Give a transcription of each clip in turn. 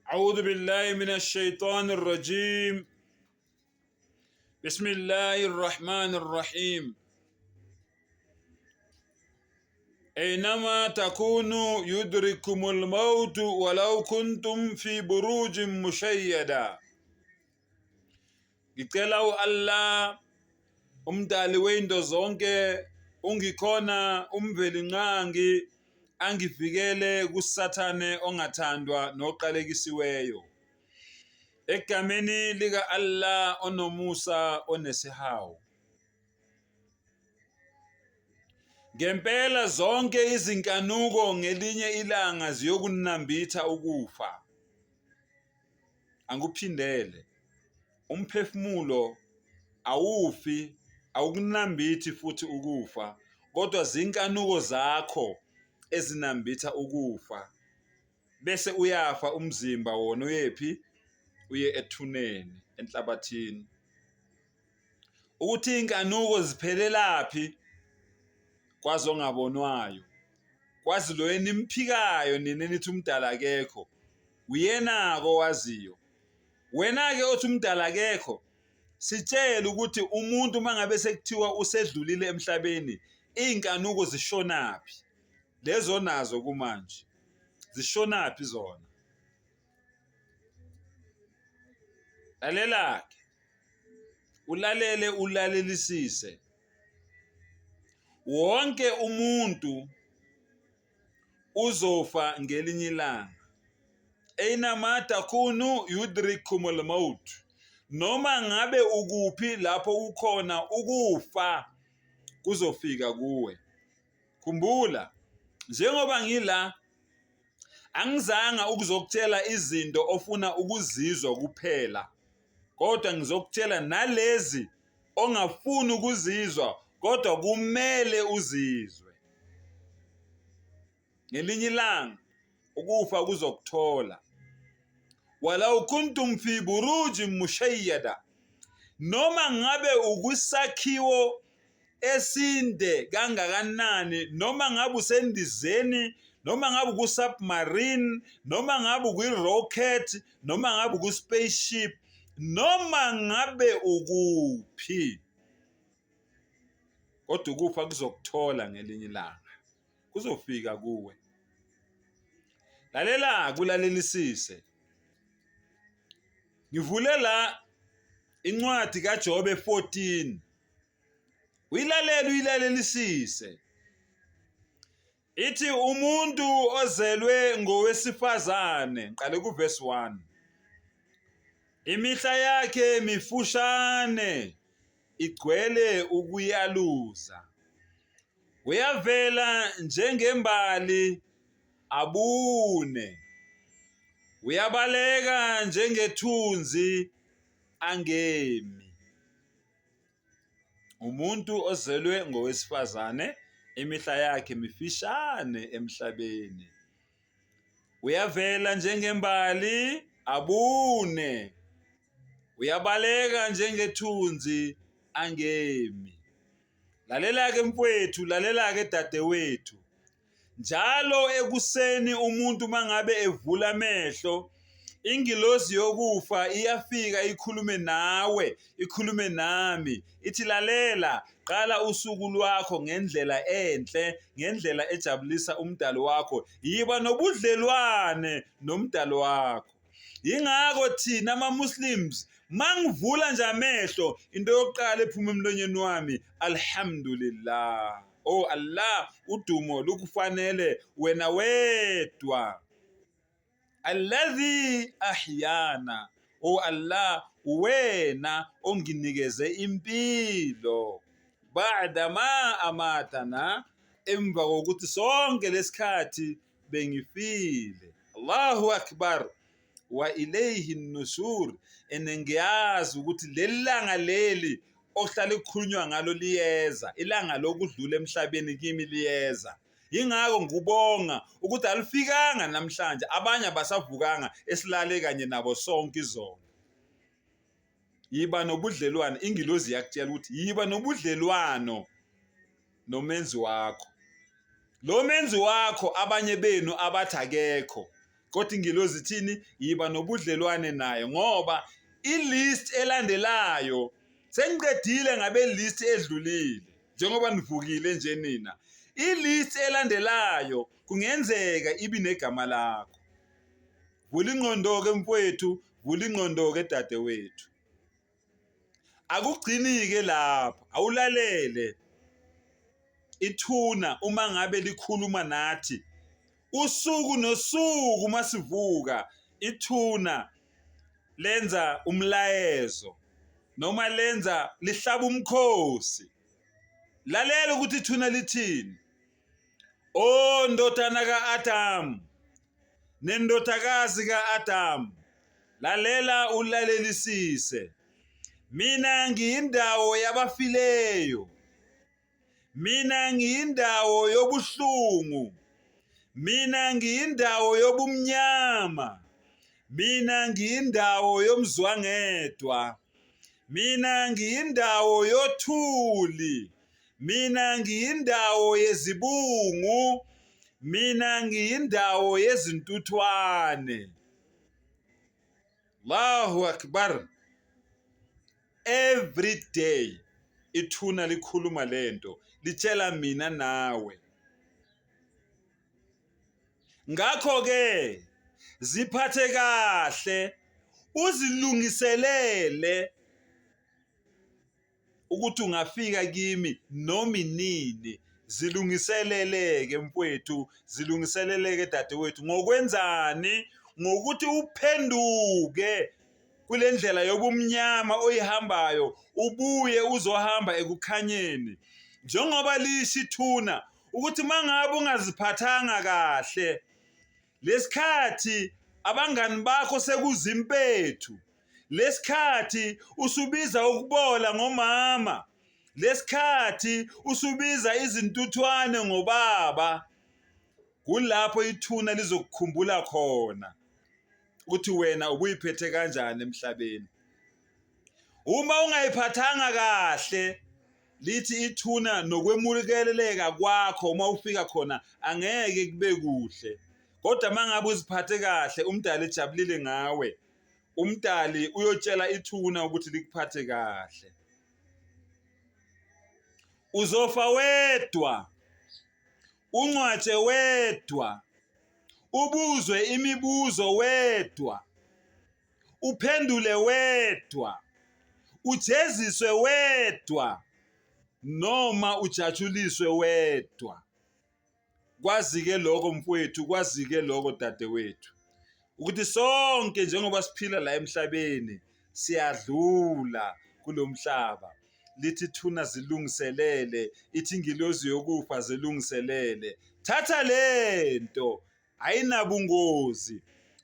أعوذ بالله من الشيطان الرجيم بسم الله الرحمن الرحيم أينما تكونوا يدرككم الموت ولو كنتم في بروج مشيدة. Ngicela u-Allah umdali wey'nto zonke ungikhona uMvelinqangi angivikele kuSathane ongathandwa noqalekisiweyo. Egameni lika-Allah onomusa onesihawu. Ngempela zonke izinkanuko ngelinye ilanga ziyokunambitha ukufa. Angikuphindele. Umphefumulo awufi, awukunambithi futhi ukufa, kodwa zinkanuko zakho ezinambitha ukufa. Bese uyafa umzimba wona uyephi? Uye ethuneni, enhlabathini. Ukuthi iy'nkanuko ziphelelaphi kwazi ongabonwayo. Kwazi lo enimphikayo nina enithi umdala akekho. Uyena-ke owaziyo. Wena-ke othi umdala akekho, sitshele ukuthi umuntu uma ngabe sekuthiwa usedlulile emhlabeni, iy'nkanuko zishonaphi? Lezo onazo kumanje, zishonaphi zona? Lalela-ke, ulalele ulalelisise. Wonke umuntu uzofa ngelinye ilanga. Einama takunu yudrikumul maut. Noma ngabe ukuphi lapho kukhona ukufa kuzofika kuwe. Khumbula, njengoba ngila angizanga ukuzokutshela izinto ofuna ukuzizwa kuphela, kodwa ngizokutshela nalezi ongafuni ukuzizwa kodwa kumele uzizwe. Ngelinye ilanga ukufa kuzokuthola. Walau kuntum fi burujin mushayyada, noma ngabe ukwisakhiwo esinde kangakanani, noma ngabe usendizeni, noma ngabe uku-submarine, noma ngabe ukwi-rocket, noma ngabe uku-spaceship, noma ngabe ukuphi, kodwa ukufa kuzokuthola ngelinye ilanga, kuzofika kuwe. Lalela, kulalelisise. Ngivule la incwadi kaJobe 14. Uyilalele uyilalelisise. Ithi umuntu ozelwe ngowesifazane, ngiqale kuverse 1. Imihla yakhe mifushane igcwele ukuyaluza. Uyavela njengembali abune. Uyabaleka njengethunzi angemi. Umuntu ozelwe ngowesifazane imihla yakhe mifishane emhlabeni. Uyavela njengembali abune. Uyabaleka njengethunzi angemi. Lalela-ke mfwethu, lalela-ke dadewethu. Njalo ekuseni umuntu mangabe evula amehlo, ingilozi yokufa iyafika ikhulume nawe, ikhulume nami, ithi lalela, qala usuku lwakho ngendlela enhle, ngendlela ejabulisa umdali wakho. Yiba nobudlelwane nomdali wakho. Yingakho thina ama-Muslims mangivula nje amehlo into yokuqala ephuma emlonyeni wami alhamdulillah. Oh Allah, udumo lukufanele wena wedwa. Alladhi ahyana. Oh Allah, wena onginikeze impilo. Ba'da ma amatana, emva kokuthi sonke lesikhathi bengifile. Allahu akbar. Wa ilayhi nusur. Ene ngiyazi ukuthi leli langa leli okuhlale kukhulunywa ngalo liyeza, ilanga lokudlula emhlabeni kimi liyeza. Yingakho ngikubonga ukuthi alifikanga namhlanje, abanye abasavukanga esilale kanye nabo sonke izolo. Yiba nobudlelwano, ingilozi iyakutshela ukuthi yiba nobudlelwano nomenzi wakho. Lo menzi wakho abanye benu abathi akekho, Kodwa ingilozi ithini? Yiba nobudlelwane naye ngoba i-list elandelayo sengiqedile ngabe list edlulile njengoba nivukile nje nina. I-list elandelayo kungenzeka ibi negama lakho. Vula ingqondo-ke mfowethu, vula ingqondo-ke dadewethu. Akugcini-ke lapho, awulalele ithuna uma ngabe likhuluma nathi usuku nosuku uma sivuka ithuna lenza umlayezo noma lenza lihlaba umkhosi. Lalela ukuthi ithuna lithini. O ndodana ka-Adamu nendodakazi ka-Adamu, lalela ulalelisise. Mina ngiyindawo yabafileyo. Mina ngiyindawo yobuhlungu. Mina ngiyindawo yobumnyama. Mina ngiyindawo yomzwangedwa. Mina ngiyindawo yothuli. Mina ngiyindawo yezibungu. Mina ngiyindawo yezintuthwane. Allahu Akbar. Every day ithuna likhuluma lento, litshela mina nawe. Ngakho-ke ziphathe kahle uzilungiselele ukuthi ungafika kimi noma inini. Zilungiselele-ke mfwethu, zilungiselele-ke dadewethu. Ngokwenzani? Ngokuthi uphenduke kule ndlela yobumnyama oyihambayo, ubuye uzohamba ekukhanyeni. Njengoba lisho ithuna ukuthi mangabe ungaziphathanga kahle lesikhathi abangani bakho sekuzimpethu lesikhathi usubiza ukubola ngomama lesikhathi usubiza izintuthwane ngobaba kulapho ithuna lizokukhumbula khona ukuthi wena ubuyiphethe kanjani emhlabeni. Uma ungayiphathanga kahle lithi ithuna nokwemukeleka kwakho uma ufika khona angeke kube kuhle. Kodwa uma ngabe uziphathe kahle umdali ejabulile ngawe, umdali uyotshela ithuna ukuthi likuphathe kahle. Uzofa wedwa, ungcwatshe wedwa, ubuzwe imibuzo wedwa, uphendule wedwa, ujeziswe wedwa noma ujatshuliswe wedwa. Kwazi-ke lokho mfowethu, kwazi-ke lokho dadewethu, ukuthi sonke njengoba siphila la emhlabeni siyadlula kulo mhlaba. Lithi thuna zilungiselele, ithi ingilozi yokufa zilungiselele. Thatha lento ayinabungozi.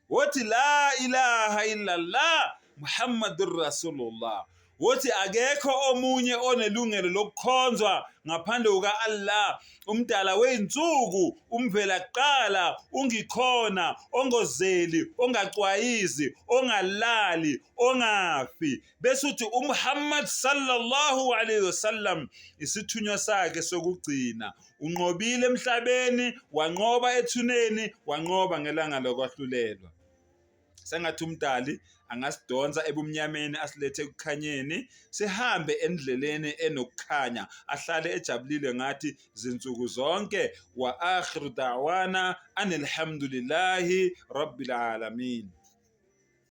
Wothi la ilaha illallah Muhammadur Rasulullah. Wothi akekho omunye onelungelo lokukhonzwa ngaphandle kuka-Allah, umdala wey'nsuku, umvela kuqala, ungikhona, ongozeli, ongacwayizi, ongalali, ongafi. Bese uthi uMuhammad sallallahu alayhi wasallam isithunywa sakhe sokugcina. Unqobile emhlabeni, wanqoba ethuneni, wanqoba ngelanga lokwahlulelwa. Sengathi uMdali angasidonsa ebumnyameni asilethe ekukhanyeni, sihambe endleleni enokukhanya, ahlale ejabulile ngathi zinsuku zonke. Wa akhiru da'wana anilhamdulillahi rabbil alamin.